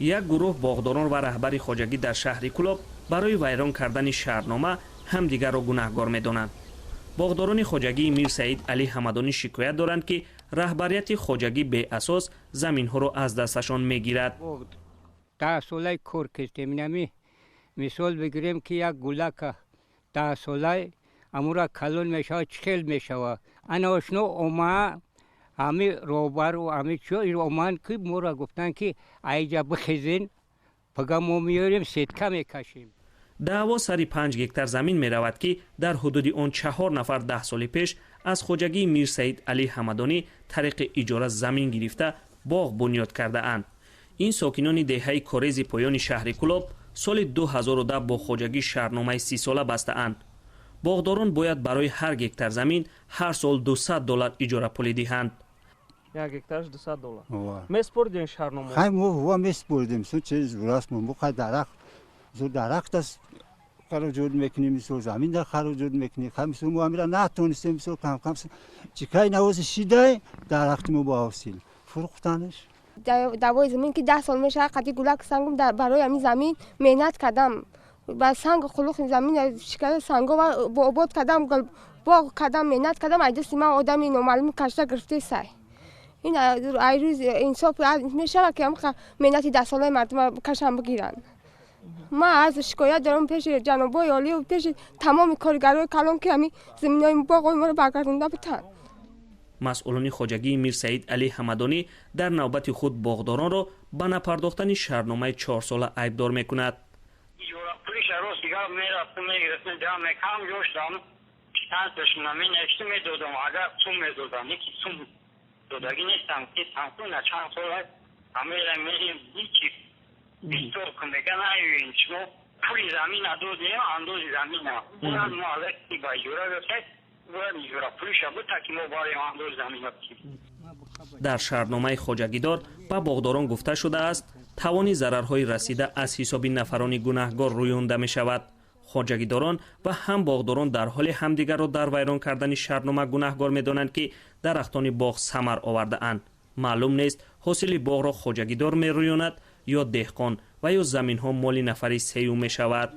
Як гурӯҳ боғдорон ва раҳбари хоҷагӣ дар шаҳри Кӯлоб барои вайрон кардани шаҳрнома ҳамдигарро гунаҳгор медонанд. Боғдорони хоҷагии Мир Саид Алӣ Ҳамадонӣ шикоят доранд, ки раҳбарияти хоҷагӣ беасос заминҳоро аз дасташон мегирад. 10 солаи кор кардем. Инами мисол бигирем, ки як гулака 10 солай амура калон мешавад, чӣ хел мешавад? Ана ошно ома, ҳами роҳбару ҳами чо оманд, ки моро гуфтанд, ки айҷа бихезен, пага мо меёрем, сетка мекашем. Даъво сари 5 гектар замин меравад, ки дар ҳудуди он чаҳор нафар 10 соли пеш аз хоҷагии Мир Саид Алӣ Ҳамадонӣ тариқи иҷора замин гирифта, боғ бунёд кардаанд. Ин сокинони деҳаи Корези поёни шаҳри Кӯлоб соли 2010 бо хоҷагӣ шаҳрномаи 30-сола бастаанд. Боғдорон бояд барои ҳар гектар замин ҳар сол 200 доллар иҷорапулӣ диҳанд. Як гектараш 200 доллар. Месупоридем шаҳрнома? Хай, мо ва месупоридем. Су чиз зураст, мо хай дарахт, зур дарахт аст, хароҷот мекунем, мисол, замин дар хароҷот мекунем. Хай, мисол, мо амира натонистем, мисол, кам кам чикай навози шидай дарахти мо ба ҳосил фурӯхтанаш. Даъвои замин, ки 10 сол мешавад, қади гулак сангум барои ҳамин замин меҳнат кардам, ба сангу хулуқи замин шикаста, санго обод кардам, боғ кардам, меҳнат кардам. Ай дасти ман одами номаълум кашта гирифтесай. Ин ай рӯз инсоф мешавад, ки ҳамқа меҳнати даҳсолаи мардума кашам бигиранд? Ман аз шикоят дорам пеши ҷанобои олию пеши тамоми коргарои калон, ки ҳамин заминои боғои моро баргардонда битанд. Масъулони хоҷагии Мир Саид Алӣ Ҳамадонӣ дар навбати худ боғдоронро ба напардохтани шаҳрномаи чорсола айбдор мекунад. Пулиша рост дигар мерафтам, мегирифтам, ҷамъ мекам ҷоштам, чандташна медодам. Агар сум медодам, яки сум додагӣ нестам, ки танхуна чанд сол ҳамера мерим, ҳичи бисёр мега наёин, шумо пули замина додем, андози замина бояд мо алаки ба иҷора дошт, бояд иҷора пулиша бута, ки мо барем андози замина. Дар шаҳрномаи хоҷагидор ба боғдорон гуфта шудааст, тавони зарарҳои расида аз ҳисоби нафарони гунаҳгор рӯёнда мешавад. Хоҷагидорон ва ҳам боғдорон дар ҳоле ҳамдигарро дар вайрон кардани шаҳрнома гунаҳгор медонанд, ки дарахтони боғ самар овардаанд. Маълум нест, ҳосили боғро хоҷагидор мерӯёнад ё деҳқон ва ё заминҳо моли нафари сеюм мешавад.